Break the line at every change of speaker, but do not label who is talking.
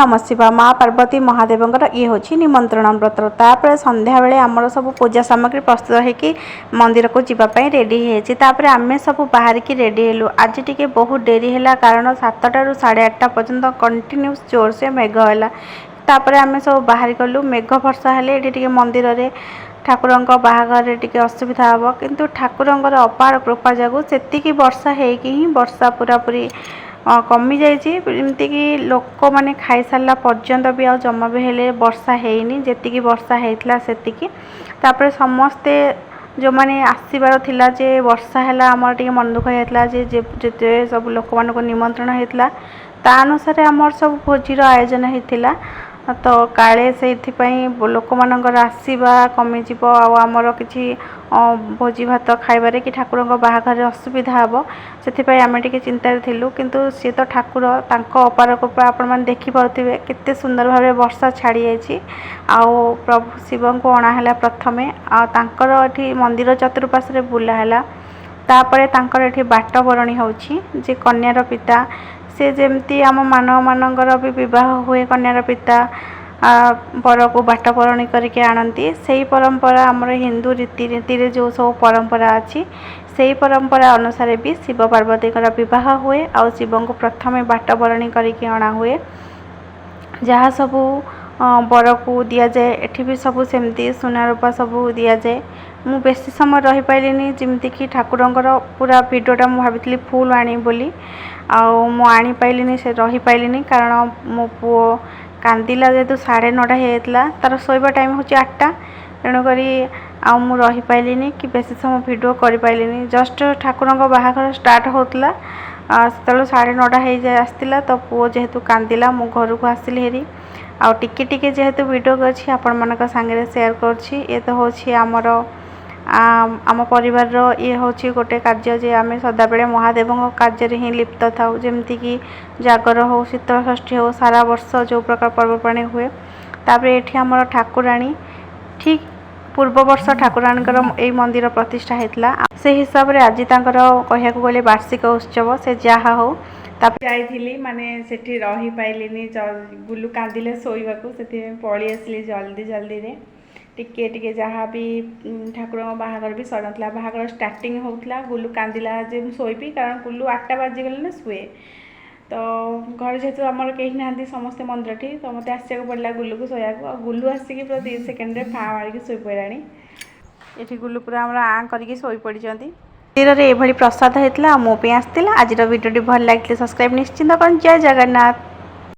ନମ ଶିବ। ମା ପାର୍ବତୀ ମହାଦେବଙ୍କର ଇଏ ହେଉଛି ନିମନ୍ତ୍ରଣ ପତ୍ର। ତାପରେ ସନ୍ଧ୍ୟାବେଳେ ଆମର ସବୁ ପୂଜା ସାମଗ୍ରୀ ପ୍ରସ୍ତୁତ ହେଇକି ମନ୍ଦିରକୁ ଯିବା ପାଇଁ ରେଡ଼ି ହେଇଯାଇଛି। ତାପରେ ଆମେ ସବୁ ବାହାରିକି ରେଡ଼ି ହେଲୁ। ଆଜି ଟିକେ ବହୁତ ଡେରି ହେଲା, କାରଣ 7ଟାରୁ 8:30 ପର୍ଯ୍ୟନ୍ତ କଣ୍ଟିନ୍ୟୁସ୍ ଜୋରସେ ମେଘ ହେଲା। ତାପରେ ଆମେ ସବୁ ବାହାରି ଗଲୁ। ମେଘ ବର୍ଷା ହେଲେ ଏଠି ଟିକେ ମନ୍ଦିରରେ ଠାକୁରଙ୍କ ବାହାଘରରେ ଟିକେ ଅସୁବିଧା ହେବ, କିନ୍ତୁ ଠାକୁରଙ୍କର ଅପାର କୃପା ଯୋଗୁଁ ସେତିକି ବର୍ଷା ହେଇକି ହିଁ ବର୍ଷା ପୁରାପୁରି କମିଯାଇଛି। ଏମିତିକି ଲୋକମାନେ ଖାଇସାରିଲା ପର୍ଯ୍ୟନ୍ତ ବି ଆଉ ଜମା ବି ହେଲେ ବର୍ଷା ହେଇନି, ଯେତିକି ବର୍ଷା ହେଇଥିଲା ସେତିକି। ତାପରେ ସମସ୍ତେ ଯେଉଁମାନେ ଆସିବାର ଥିଲା ଯେ ବର୍ଷା ହେଲା, ଆମର ଟିକେ ମନ ଦୁଃଖ ହେଇଯାଇଥିଲା ଯେ ଯେତେ ସବୁ ଲୋକମାନଙ୍କୁ ନିମନ୍ତ୍ରଣ ହେଇଥିଲା, ତା ଅନୁସାରେ ଆମର ସବୁ ଭୋଜିର ଆୟୋଜନ ହେଇଥିଲା। ତ କାଳେ ସେଇଥିପାଇଁ ଲୋକମାନଙ୍କର ଆସିବା କମିଯିବ ଆଉ ଆମର କିଛି ଭୋଜି ଭାତ ଖାଇବାରେ କି ଠାକୁରଙ୍କ ବାହାଘରରେ ଅସୁବିଧା ହେବ, ସେଥିପାଇଁ ଆମେ ଟିକେ ଚିନ୍ତାରେ ଥିଲୁ। କିନ୍ତୁ ସିଏ ତ ଠାକୁର, ତାଙ୍କ ଅପାର କୃପା ଆପଣମାନେ ଦେଖିପାରୁଥିବେ କେତେ ସୁନ୍ଦର ଭାବରେ ବର୍ଷା ଛାଡ଼ି ଯାଇଛି। ଆଉ ପ୍ରଭୁ ଶିବଙ୍କୁ ଅଣା ହେଲା ପ୍ରଥମେ ଆଉ ତାଙ୍କର ଏଠି ମନ୍ଦିର ଚତୁଃପାର୍ଶ୍ୱରେ ବୁଲା ହେଲା। ତାପରେ ତାଙ୍କର ଏଠି ବାଟ ବରଣୀ ହେଉଛି ଯେ କନ୍ୟାର ପିତା, ସେ ଯେମିତି ଆମ ମାନବମାନଙ୍କର ବି ବିବାହ ହୁଏ, କନ୍ୟାର ପିତା ବରକୁ ବାଟ ବରଣୀ କରିକି ଆଣନ୍ତି, ସେଇ ପରମ୍ପରା ଆମର ହିନ୍ଦୁ ରୀତିନୀତିରେ ଯେଉଁ ସବୁ ପରମ୍ପରା ଅଛି, ସେଇ ପରମ୍ପରା ଅନୁସାରେ ବି ଶିବ ପାର୍ବତୀଙ୍କର ବିବାହ ହୁଏ। ଆଉ ଶିବଙ୍କୁ ପ୍ରଥମେ ବାଟ ବରଣୀ କରିକି ଅଣା ହୁଏ। ଯାହା ସବୁ ବରକୁ ଦିଆଯାଏ, ଏଠି ବି ସବୁ ସେମିତି ସୁନା ରୂପା ସବୁ ଦିଆଯାଏ। ମୁଁ ବେଶୀ ସମୟ ରହିପାରିଲିନି, ଯେମିତିକି ଠାକୁରଙ୍କର ପୁରା ଭିଡ଼ିଓଟା ମୁଁ ଭାବିଥିଲି ଫୁଲ୍ ଆଣିବି ବୋଲି, ଆଉ ମୁଁ ଆଣିପାରିଲିନି, ସେ ରହିପାରିଲିନି, କାରଣ ମୋ ପୁଅ କାନ୍ଦିଲା। ଯେହେତୁ 9:30 ହେଇଯାଇଥିଲା, ତା'ର ଶୋଇବା ଟାଇମ୍ ହେଉଛି 8ଟା। ତେଣୁକରି ଆଉ ମୁଁ ରହିପାରିଲିନି କି ବେଶୀ ସମୟ ଭିଡ଼ିଓ କରିପାରିଲିନି। ଜଷ୍ଟ ଠାକୁରଙ୍କ ବାହାଘର ଷ୍ଟାର୍ଟ ହେଉଥିଲା, ସେତେବେଳେ 9:30 ହେଇଯାଇ ଆସିଥିଲା। ତ ପୁଅ ଯେହେତୁ କାନ୍ଦିଲା, ମୁଁ ଘରକୁ ଆସିଲି ହେରି। ଆଉ ଟିକେ ଟିକେ ଯେହେତୁ ଭିଡ଼ିଓ କରିଛି, ଆପଣମାନଙ୍କ ସାଙ୍ଗରେ ସେୟାର କରୁଛି। ଇଏ ତ ହେଉଛି ଆମର ଆମ ପରିବାରର ଇଏ ହେଉଛି ଗୋଟେ କାର୍ଯ୍ୟ ଯେ ଆମେ ସଦାବେଳେ ମହାଦେବଙ୍କ କାର୍ଯ୍ୟରେ ହିଁ ଲିପ୍ତ ଥାଉ। ଯେମିତିକି ଜାଗର ହେଉ, ଶୀତଳ ଷଷ୍ଠୀ ହେଉ, ସାରା ବର୍ଷ ଯେଉଁ ପ୍ରକାର ପର୍ବପର୍ବାଣି ହୁଏ। ତାପରେ ଏଠି ଆମର ଠାକୁରାଣୀ, ଠିକ୍ ପୂର୍ବ ବର୍ଷ ଠାକୁରାଣୀଙ୍କର ଏଇ ମନ୍ଦିର ପ୍ରତିଷ୍ଠା ହେଇଥିଲା, ସେଇ ହିସାବରେ ଆଜି ତାଙ୍କର କହିବାକୁ ଗଲେ ବାର୍ଷିକ ଉତ୍ସବ। ସେ ଯାହା ହଉ, ତାପରେ
ଯାଇଥିଲି, ମାନେ ସେଠି ରହିପାରିଲିନି। ଗୁଲୁ କାନ୍ଦିଲେ ଶୋଇବାକୁ, ସେଥିପାଇଁ ପଳେଇ ଆସିଲି ଜଲ୍ଦି ଜଲ୍ଦିରେ। ଟିକେ ଟିକେ ଯାହା ବି ଠାକୁରଙ୍କ ବାହାଘର ବି ସରିନଥିଲା, ବାହାଘର ଷ୍ଟାର୍ଟିଂ ହେଉଥିଲା। ଗୁଲୁ କାନ୍ଦିଲା ଯେ ମୁଁ ଶୋଇବି, କାରଣ ଗୁଲୁ 8ଟା ବାଜିଗଲେ ନା ଶୁଏ। ତ ଘରେ ଯେହେତୁ ଆମର କେହି ନାହାନ୍ତି, ସମସ୍ତେ ମନ୍ଦିରଠି, ତ ମୋତେ ଆସିବାକୁ ପଡ଼ିଲା ଗୁଲୁକୁ ଶୋଇବାକୁ। ଆଉ ଗୁଲୁ ଆସିକି ପୁରା 2 ସେକେଣ୍ଡରେ ଫାଁ ମାରିକି ଶୋଇପଡ଼ିଲାଣି। ଏଠି ଗୁଲୁ ପୁରା ଆମର ଆଁ କରିକି ଶୋଇପଡ଼ିଛନ୍ତି।
ମନ୍ଦିରରେ ଏଭଳି ପ୍ରସାଦ ହେଇଥିଲା ଆଉ ମୋ ପାଇଁ ଆସିଥିଲା। ଆଜିର ଭିଡ଼ିଓଟି ଭଲ ଲାଗିଥିଲେ ସବସ୍କ୍ରାଇବ୍ ନିଶ୍ଚିନ୍ତ କରନ୍ତୁ। ଜୟ ଜଗନ୍ନାଥ।